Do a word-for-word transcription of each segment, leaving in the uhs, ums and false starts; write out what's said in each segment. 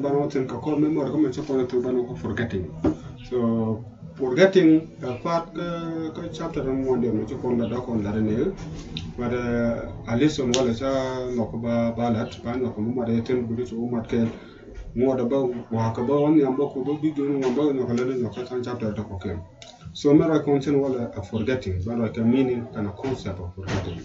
Ban wä thin kɛ core memory kä mɛ ci kɔn thok ban wä kä forgetting. So forgetting, uh, part kä, kä chapter ni ŋuan diɛ mɛ ci kɔn la da kɔn la ni. But, uh, a lesson walɛ ca nhɔk ba, ba lat, ba nhɔk mɛ mat yɛ thin buri ci wä mat kɛn. Ŋuɔt ba wa kä ba wä nhiam ba ku ba bi jun ŋuɔt ba nhɔk la ni nhɔk kä than chapter da kɔ kɛn. So mɛ rɔ kɔn thin walɛ a forgetting, ba rɔ kɛ meaning and a concept of forgetting.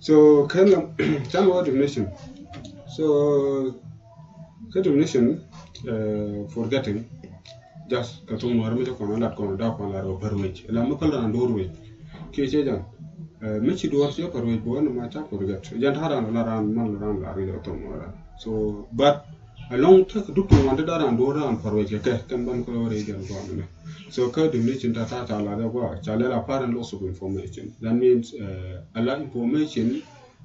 So kɛn la can wä definition. So kɛ definition, uh, forgetting, just kɛ thok Nuäri mi ci kɔn lat kɔn da kɔn lat wä pär wec la mi päl ran duɔr wec. Kiɛ cɛ jan, uh, mi ci duɔr cɛ pär wec bä wä ni ma ca forget. Jan ta ran la ran mal ran la ri thok Nuäri. So but along tek duk ti wan ti da ran duɔr ran pär wec kɛ kɛ kɛn ban kɛ wä ri jan kɔn ni. So kä definition ta ta ta la de gua ca lɛ la apparent loss of information. That means, uh, a la information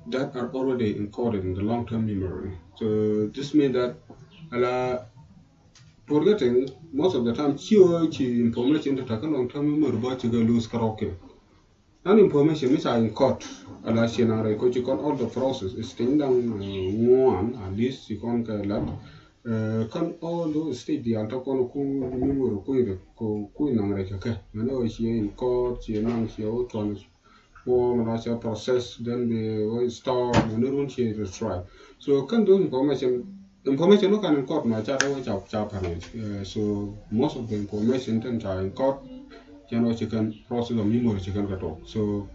that are already encoded in the long-term memory. So this means that a la forgetting most of the time ci wä ci information ta ta kä long-term memory ba ci ga lose kä rɔk kɛ. An information mi ca encode a la ci naŋ rɛy ko ci kɔn all the process is thing daŋ, uh, ŋuan at least ci kɔn kɛ lat. Uh, kɔn all those stage dial ta kɔn ku memory ku in rɛ ko ku in naŋ rɛy kɛ kɛ. Mɛ ni wä ci encode ci naŋ ci wä tuan. Form la ca process, then bi wä store, mɛ ni run ci destroy. So kɛn those information, information wä kan encode ma ca ta wä ca, ca pär wec. Uh, so most of the information then ca encode, cɛn wä ci kɛn process of memory ci kɛn kɛ tok. So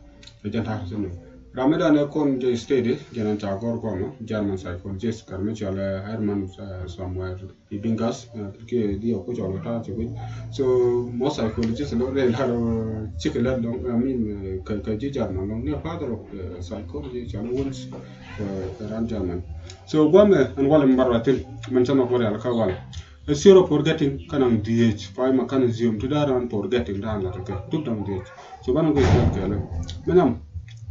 ɛ jɛn ta̱a̱ ti ni ram mi dan ɛ kɔn jɛ study, jɛn an ca gɔr kɔn German psychologist kar mi cɔl, uh, Hermann, uh, Samuel Ebbinghaus, uh, kiɛ di ɔ kucɔl kɛ ta̱a̱ ci kuc. So mɔ psychologist lɔ rɛy lar, uh, cikɛ lat lɔŋ, I mean, uh, kɛ, kɛ ji̱ German lɔŋ ni a father of, uh, psychology cɔl Wundt, uh, ran German. So guamɛ ɛn walɛ mi bar wa thin mɛn cä nɔ kɔ rial kä walɛ. Ɛ theory of forgetting kɛn naŋ dhiec, pay mechanism ti da̱a̱n ran forgetting da̱a̱n la tekɛ duk daŋ dhiec. So banɛ guic kɛɛl kɛɛl. Mi nam,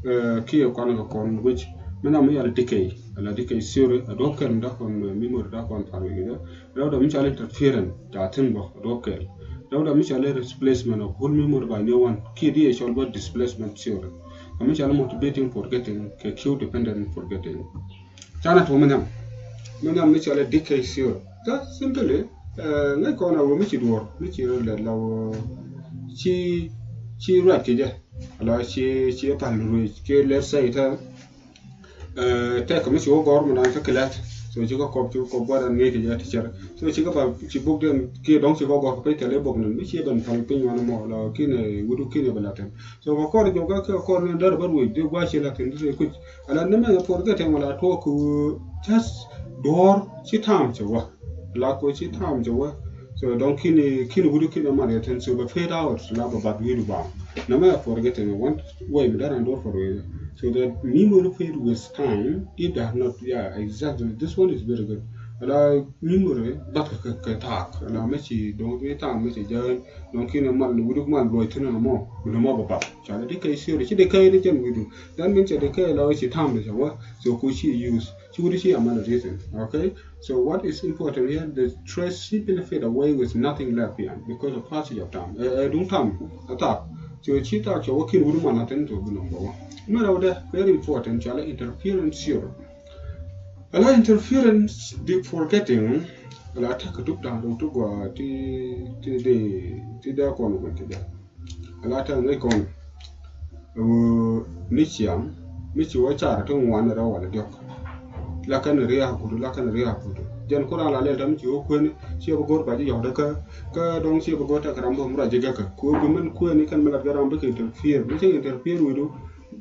uh, kiɛ kɔn kɛ kɔn guic. Mi nam mi yal decay, ala decay theory, a duɔp kɛl mi da̱a̱n kɔn, uh, memory da̱a̱n kɔn par wi̱i̱ kɛ. Rɛwdɛ mi cɔal interference ca thi̱n bä a duɔ̱p kɛl. Rɛwdɛ mi cɔal replacement of whole memory by new one, kiɛ di ɛ cɔl bä displacement theory. Ɛ mi cɔal motivating forgetting kɛ cue dependent forgetting. Canɛ tuɔ̱ mi nhiam, mi nhiam mi cɔal decay theory. Ka simply, eh, ŋäc kɔn a wä mi ci duɔ̱ɔ̱r, mi ci rɔ lɛt la wä ci, ci ruac kɛ jɛ. Ala ci, ci pal ruec kɛ, let's say, ta Eh, tɛk mi ci wä gɔr mi dan kä kilat. So ci kä kɔp, ci kä kɔp guadan ŋi̱i̱c kɛ jɛ ti cɛr. So ci kä ba ci bok den kiɛ dɔŋ ci kä gɔr kä pec kɛl i̱ bok nin mi ci ben pal piny wan mɔ la kinɛ wudu kinɛ bɛ latin. So kɛ kɔr jɔk kä kɔr ni dɛr bä ruec di gua ci latin di kuc. Ala ni mɛ forgetting wala tuɔk, just duɔr ci tam ci wä. La ko ci tam jɛ wä. So dɔŋ kini, kini wudi kini man yɛ ten, so bɛ fade out, la bɛ bat widu ba. Na mɛ forgetting one way mi dara ndo for way. So the memory fade with time. It does not, yeah, exactly. This one is very good. La memory bat kɛ, kɛ, kɛ tak. La mɛ ci dɔŋ mi tam mɛ ci jɛ dɔŋ kini man wudi man luɔy tin na mɔ. Wudi mɔ bɛ bat. Ca de kɛ siri ci de kɛ ni jɛn widu. That means ca de kɛ la ci tam de ca wä. So ko ci use. Ci wudi ci amal reason. Okay. So what is important here, the trace simply fade away with nothing left behind because of passage of time. Ɛ, ɛ, duŋ tam a thak. So ci thak cɛ wä kin wut man a ten to bi number one. Mɛ rɛw dɛ very important, cɛ la interference theory. Ala interference di forgetting, ala attack duk da̱ŋ rɛw ti gɔaa ti, ti di, ti dee kɔn wun ti dee. Ala tɛn ŋäc kɔn. Ɛ ɣöö ni ciaŋ mi ci wä car ti ŋuan rɛw walɛ diɔ̱k. La kɛn ria̱a̱k kudu, la kɛn ria̱a̱k kudu. Jɛn ku ran la lɛl tɛm ci wä kueni, ci wä bi go̱r ba ji̱ yɔ̱kdä kä, kä dɔ̱ŋ ci wä bi go̱r tɛk ram bä mi ruac ji̱ gäkä. Ku wä bi mɛn kueni kɛn mi lat gɛ ram bi kɛ interfere, mi cɛ interfere wi̱i̱du.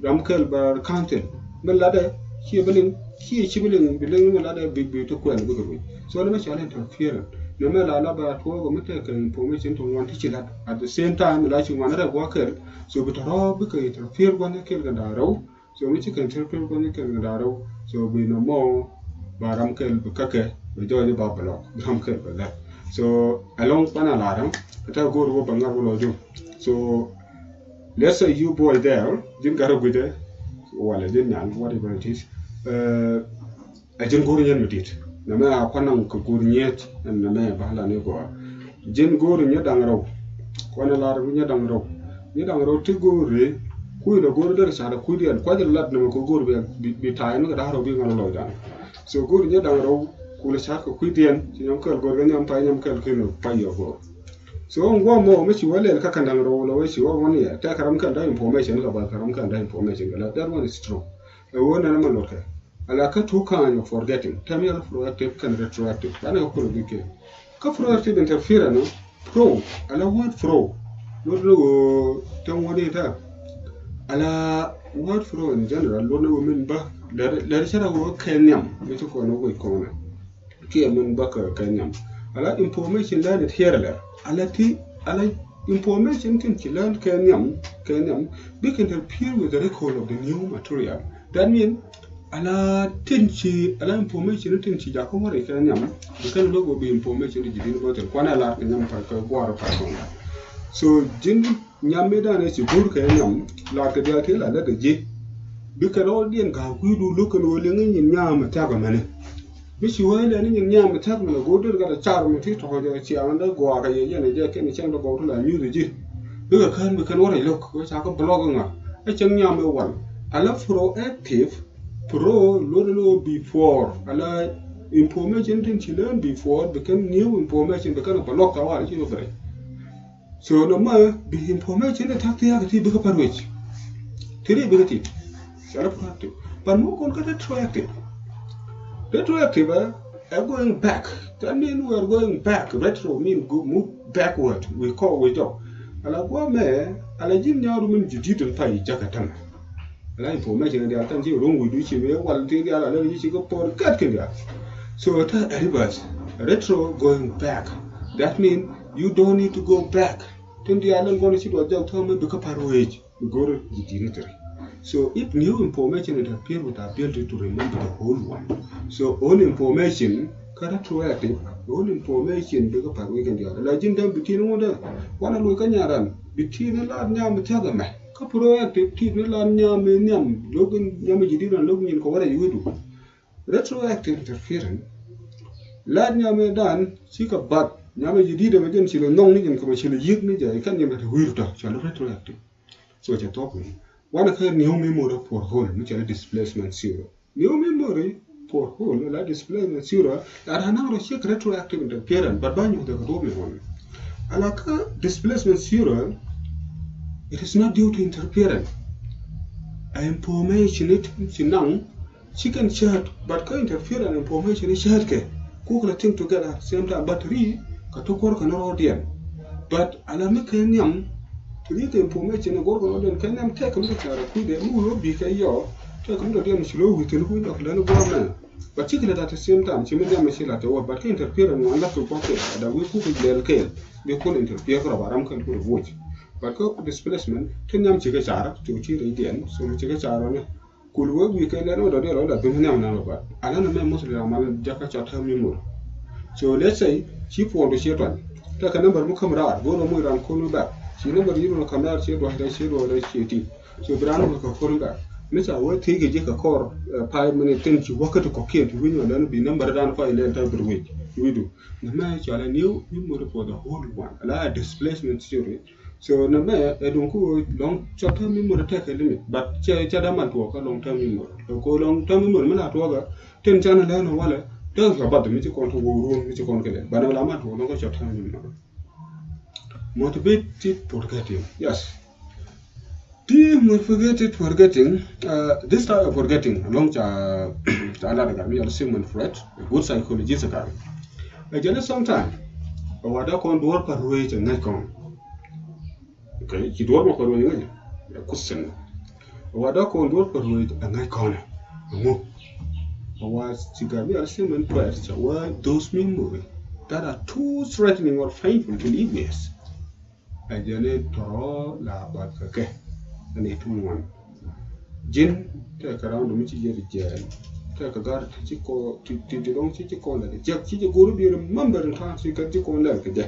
Ram kɛl ba council mi latdɛ, ciɛ bi liŋ, ciɛ ci bi liŋ, bi liŋ mi latdɛ bi, bi ti kuɛn bikɛ ruec. So ni mɛ cɔal interference. Ni mɛ la la ba tuɔɔk mi tekɛ information ti ŋuan ti ci lat. At the same time la ci ŋuan rɛ guɔ kɛl. So bi tɔrɔ bikɛ interfere gua̱n kɛl kɛ da̱a̱ rɛw. So mi ci kɛ interfere gua̱n kɛl kɛ da̱a̱ rɛw. So bi nɔ mɔ ba ram kɛl bi käkɛ bi jɔɔc ba block, bi ram kɛl bi lat. So ɛlɔŋ banɛ lar ɛ tɛ go̱o̱r wä ba ŋa̱r wä lɔ jom. So let's say you boy there, ji̱n gat rɔ gui̱dɛ, walɛ ji̱n nyan, whatever it is. Ɛ, ɛ ji̱n go̱o̱r nyɛn mi dit. Nɛmɛ a kuan naŋ kɛ go̱o̱r nyɛt, ɛn nɛmɛ ba la ni gɔaa. Ji̱n go̱o̱r nyɛ da̱ŋ rɛw. Kuan lar nyɛ da̱ŋ rɛw. Nyɛ da̱ŋ rɛw ti go̱o̱r ri, kui̱ lɛ go̱o̱r der ca dɛ kui̱ diɛn, kuac lat nɛmɛ kɛ go̱o̱r bi, bi, bi ta̱a̱ ɛn kɛ da̱ŋ rɛw bi ŋa̱n lɔc da̱ŋ. So go̱o̱r nyɛ da̱ŋ rɛw. Kulɛ ca̱r kɛ kui̱diɛn ci nyam kɛl go̱r kɛ nyam pay nyam kɛl kɛn pay yɔ go̱r. So ŋuɔ mɔ mi ci wä lɛl kä kɛn da̱ŋ rɛw lɔ wee ci wä wä ni yɛ tɛk kɛ ram kɛn da̱ŋ information kɛ bath kɛ ram kɛn da̱ŋ information kɛ la that one is true. Ɛ wä nɛn mɛ lɔt kɛ ala kä two kind of forgetting. Tɛm yɛl proactive kɛn retroactive. Banɛ kɛ kulɛ bi kɛ kä proactive interference. Pro ala word pro. Lot ni wä tɛm wä ni ta ala word pro in general lot ni wä min ba lɛr lɛr cɛ ra wä kɛ nyam mi ci kɔn wä kɔn. Kiɛ min bä kɛ kɛ nhiam. Ala information learned here lɛ ala ti ala information tin ci learn kɛ nhiam kɛ nhiam bikɛ interfere with the record of the new material. That mean ala tin ci ala information tin ci jakä wä rɛ kɛ nhiam. Bikɛ ni logo bi information di jidin bä tin kuanɛ lar kɛ nhiam pa kɛ guar pa kɔn. So jin nyam mi danɛ ci go̱r kɛ nyam lar kɛ dial ti la lɛ kɛ ji̱. Bikɛ rɔɔdiɛn ka kui̱du lo̱k kɛn wä liŋ nyin nyam mi thiak ɛmɛni. Mi ci wee lɛ ni nyin nyam mi thiak mi la go̱r der gat a car mi ti tɔ̱ jɛ ciaŋ dee gɔaa kɛ yɛ yɛn jɛ kɛn cɛŋ dee gɔw ti la nyuth ji̱. Bikɛ kään bi kɛn wä rɛy lo̱k wee ca kɛ block ŋa. Ɛ cɛŋ nyam mi wal ala proactive pro luɔt ni wä before ala information tin ci learn before bi kɛn new information bi kɛn block ka wal ci wä bɛrɛ. So nɔmɔ bi information ni tak thiak ti bikɛ pa ruec. Ti ri bikɛ ti cɛ la proactive. But mɔ kɔn kä retroactive. Retroactive ɛ ɛ going back. That mean we are going back. Retro mean go move backward. We call we jɔk. Ala guɔ mɛ ala ji̱n nyaru min jidid in pa yi jakä tämɛ. Ala information dial tan ci wrong with you ci wee wal ti dial ala ci ko forget kin dial. So ta reverse retro going back. That mean you don't need to go back. Tin dial lan gɔn ci do jɔk tɔ mi bi ka par wage bi gor di di retro. So if new information interfere with our ability to remember the whole one. So old information ka retroactive old information bi ka par wage kin dial. La jin dan bi tin wonda wana lo ka nyaran bi tin la nyam ta da mɛ. Kä proactive ti ni lan nyam mi nhiam lo̱k nyam mi jidid an lo̱k nyin kɛ wä rɛy wi̱du. Retroactive interference. Lat nyam mi dan ci kɛ bath nyam mi jidid ɛmɛ jɛn ci lɛ nhɔŋ ni jɛn kɛ mɛ ci lɛ yiëk ni jɛ ikan nyam mi te wi̱r tɔ cɔl retroactive. So cɛ thɔk ni wanɛ kä new memory for whole mi cɔl displacement zero. New memory for whole la displacement zero. Lat anang rɔ ciek retroactive interference but ba nyuth kɛ duɔp mi wan. Ala kä displacement zero it is not due to interference. A information it ci naŋ ci kɛn cäät but kä interference information it cäät kɛ kuk la thing together at same time but ri ka ti kuɔr kɛ ni rɔɔdiɛn. But ala mi kɛ nhiam ti ri kɛ information in guɔr kɛ ni rɔɔdiɛn kɛ nhiam tɛk mi kɛ ca̱r a kui̱dɛ mi wi̱i̱ wä bi kɛ yɔ tɛk mi dɔ̱diɛn mi ci lo̱ wi̱i̱ thin kui̱ dɔk lɛn guɔr mɛ. But ci kɛ lɛ that same time ci mi nhiam mi ci la te wä but kɛ interference ŋuan la kɛ guɔr kɛ ada wi̱i̱ kuk lɛl kɛɛl bi kun interfere kɛ rɔ ba ram kɛn kun woc. But kɛ displacement ti nhiam ci kɛ ca̱r ci kɛ ci rɛy diɛn so ci kɛ ca̱r ɔni. Kul wee wi̱i̱ kɛ lɛn wä dɔ̱diɛn lɔ la bi mi nhiam na lɔ ba ala na mɛ mostly ram mal jakä cɔt tɛm mi mur. So let's say ci puɔn du ci tuany tɛk kɛ number mi käm raar go̱o̱r ɔmuc ran kun mi bɛk ci number yi dun kɛ mɛr ci duɔ̱c rɛy ci duɔ̱c rɛy ci ti. So bi raan wä kɛ kɔr in bɛ̈k mi ca wä thiec kɛ ji̱ kɛ kɔr five minute tin ci wä kä ti kɔ̱kiɛn ti wi̱ny wä lɛn bi number dan kɔc lɛn tɛ bir wi̱c wi̱du. Nɛ mɛ cɔal a new memory for the whole one la displacement theory. So nɛ mɛ ɛ duŋ ku lɔŋ cɔt kä memory tɛk kɛ limit but cɛ cɛ da man tuɔɔk kä lɔŋ tɛm memory. Ko lɔŋ tɛm memory mi la tuɔɔk kä tin can lɛn walɛ tɛk kɛ bath mi ci kɔn ti wä ruɔ̱n mi ci kɔn kɛ lɛ banɛ la man tuɔɔk lɔŋ kä cɔt kä memory. Motivated forgetting. Yes. Ti motivated forgetting, uh, this type of forgetting along ca ca lat gat mi yal Sigmund Freud, a good psychologist kan. A jɛn sometime a wada kɔn duɔr pa ruec a ŋa̱c kɔn. Okay, ci duɔr ma pa ruec a ŋa̱c. A question. A wada kɔn duɔr pa ruec a ŋa̱c kɔn. Ŋu. A wa ci gat mi yal Sigmund Freud ca wa those memory that are too threatening or painful to live with. Ɛ jɛn i̱ tɔrɔ la bath kɛ kɛ. Ɛn i̱ ti ŋuan. Ji̱n tɛkɛ round mi ci jɛ ri jɛɛl. Tɛkɛ gar ti ci kɔ ti ti ti dɔŋ ci ci kɔn lɛ jɛk ci jɛ go̱r bi remember in time ci kɛ ci kɔn lɛ kɛ jɛ.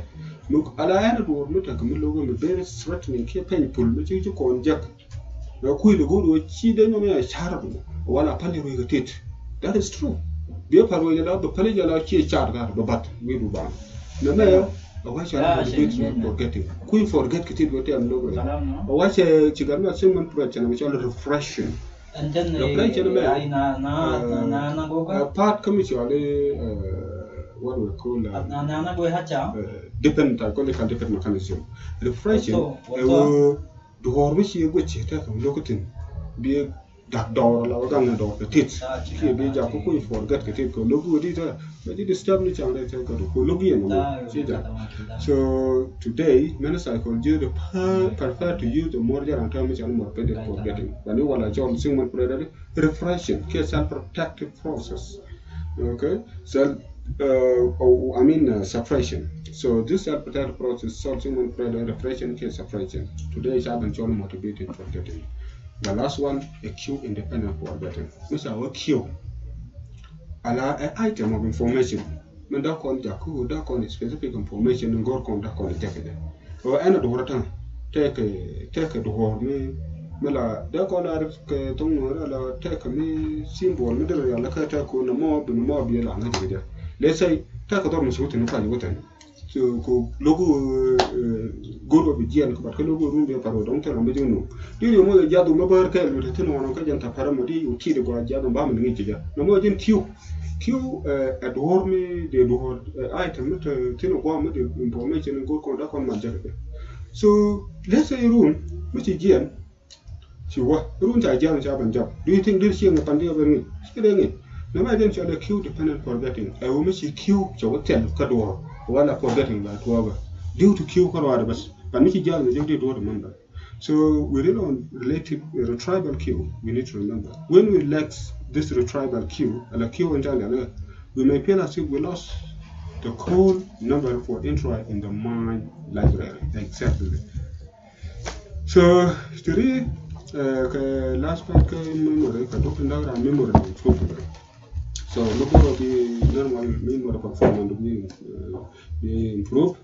Mi ala ɛn duɔr mi tɛkɛ mi lo̱k mi very threatening kiɛ painful mi ci ci kɔn jɛk. Ɛ kui̱ lɛ go̱r wä ci dee nyɔm ya car wala pali rui̱ kɛ tit. That is true. Biɛ pal wec ala bɛ pali jɛ ala cie car that bɛ bat wi̱i̱ du ban. Nɛ mɛ ɛ wä ca la bit forgetting. Kui̱ forget kɛ tit wä tɛm lo̱k rɛ. Ɛ wä cɛ ci gat mɛ Sigmund Freud cɛ nɛ mɛ cɔl refreshing. And then, reflection, eh, mɛ, na, na, na, na, na, na, go, uh, part kä mi cɔal i̱, uh, what we call, uh, na, na, na, go, hacha, uh, defense, psychological defense mechanism. Reflection, also, eh, also, wä duɔ̱ɔ̱r mi ci guic ci tekɛ lo̱k thi̱n. Bi dak dɔɔr la wä gaŋ ni dɔɔr kɛ tit. Ci bi jak kä kuc forget kɛ tit kɛ lo̱k wä dit, eh, bɛ ji̱ disturb ni caŋ rɛ tekɛ du kɛ lo̱k yɛn mɔ. Ci jak. So today, many psychologists prefer, prefer to use the more general term mi cɔal i̱ more pending forgetting. Bani wala cɔl siŋ mɛn predatory reflection kiɛ self protective process. Okay? Self, uh, oh, I mean, uh, suppression. So this self protective process, called siŋ mɛn predatory reflection kiɛ suppression. Today, ca ben cɔl motivated forgetting. The last one, a cue independent forgetting. Mi ca wä cue. Ala a item of information. Min dee kɔn jak kä ɣöö dee kɔn specific information in go̱r kɔn dee kɔn jek kɛ jɛ. Ɣöö ɛn a duɔ̱ɔ̱r a ta̱a̱, tekɛ, tekɛ duɔ̱ɔ̱r mi, mi la dee kɔn la ri kɛ thoŋ Nuäärä la tekɛ mi symbol mi derɛ rial kä tekɛ nɔmɔ bi nɔmɔ bi la ŋäc kɛ jɛ. Let's say tekɛ dhɔr mi ci wä thi̱n kuac wä thi̱n. So, ku lo̱k, eh, go̱r wä bi jiɛn, ku bat kä lo̱k run bi par wä dɔ̱ŋ thil ram bi ji̱ wä nuŋ. Di ri mɔ jɛ jiath wä mi bäär kɛɛl wä te thi̱n ɣɔn kä jɛn tha̱ pärä mɔ di wä ti̱i̱t gɔaa jiath wä ba mi ni ŋi̱i̱c kɛ jɛ. Nɔmɔ jɛn cue. Cue, eh, ɛ duɔ̱ɔ̱r mi dee duɔ̱ɔ̱r, eh, item mi te thi̱n wä gua̱a̱ mi dee information go̱r kɔn dee kɔn mal jɛ kɛ. So, let's say run mi ci jiɛn, ci wä run ca jiath ca ben jɔp. Do you think dir cieŋ pan di ben ŋic? Ci dee ŋic. Nɔmɔ jɛn cɔl ɛ cue dependent forgetting. Ɛ wä mi ci cue cɛ wä thil kä duɔ̱ɔ̱r wala forgetting la tuɔɔkä. Due to cue kä ruaadɛ bäs. Pan mi ci jiath ben jɔp di duɔ̱ɔ̱r remember. So we rely on relative, uh, retrieval cue. We need to remember when we lack this retrieval cue, ala cue in general, we may feel as if we lost the code number for entry in the mind library. Exactly. So, ti ri, eh, kɛ last part kɛ memory, kɛ duk ti ndak ram memory ni improve. So, mi go̱r bi normal memory performance bi, eh, bi improve.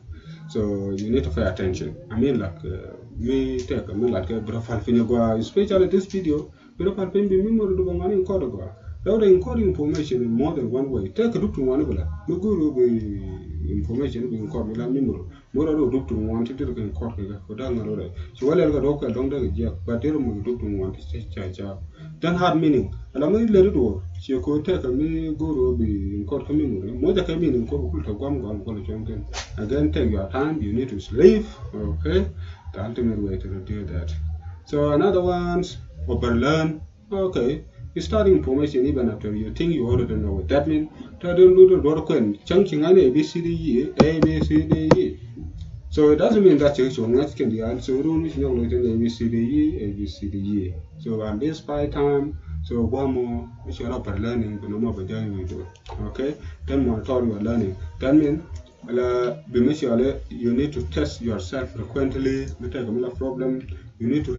So, you need to pay attention. I mean, like, eh, mi tekɛ mi lat kɛ bi rɔ pal piny gɔaa, especially this video, bi rɔ pal piny bi memory du bɛ ŋuan encode gɔaa. Rɛw dee encode information in more than one way. Tekɛ duk ti ŋuan bi la. Mi go̱r bi information bi encode bi la memory. Murɔ ri wä dup ti ŋuan ti dir kɛ kɔr kɛ kɛ kɛ da̱ŋ ŋa̱r wä rɛy. Ci wä lɛl kɛ dɔ̱k kɛ dɔ̱ŋ dee kɛ jiɛk, but dir mɔ dup ti ŋuan ti ca ca. Then hard meaning. Ala mi lɛl ri duɔr ci kɛ tekɛ mi go̱r wä bi kɔr kä memory. Mɔ jɛ kɛ meaning kɔ bi kul tɛ guam guam kɔ lɛ cɔŋ kɛn. Again, take your time, you need to sleep. Okay. The ultimate way to reduce that. So another one's overlearn. Okay. You study information even after you think you already know it. That means, ta den du du dɔr kuen cäŋ ci ŋa̱n A B C D E, A B C D E. So it doesn't mean that cäŋ ci ŋa̱c kɛn diaal. So run ci nyɔk loc tɛn A B C D E, A B C D E. So at this five time, so guamɔ, it's your upper learning, but no more by doing you do. Okay. Then monitor your learning. That means, ala bi mi cɔal i̱, you need to test yourself frequently. Mi tekɛ mi la problem, you need to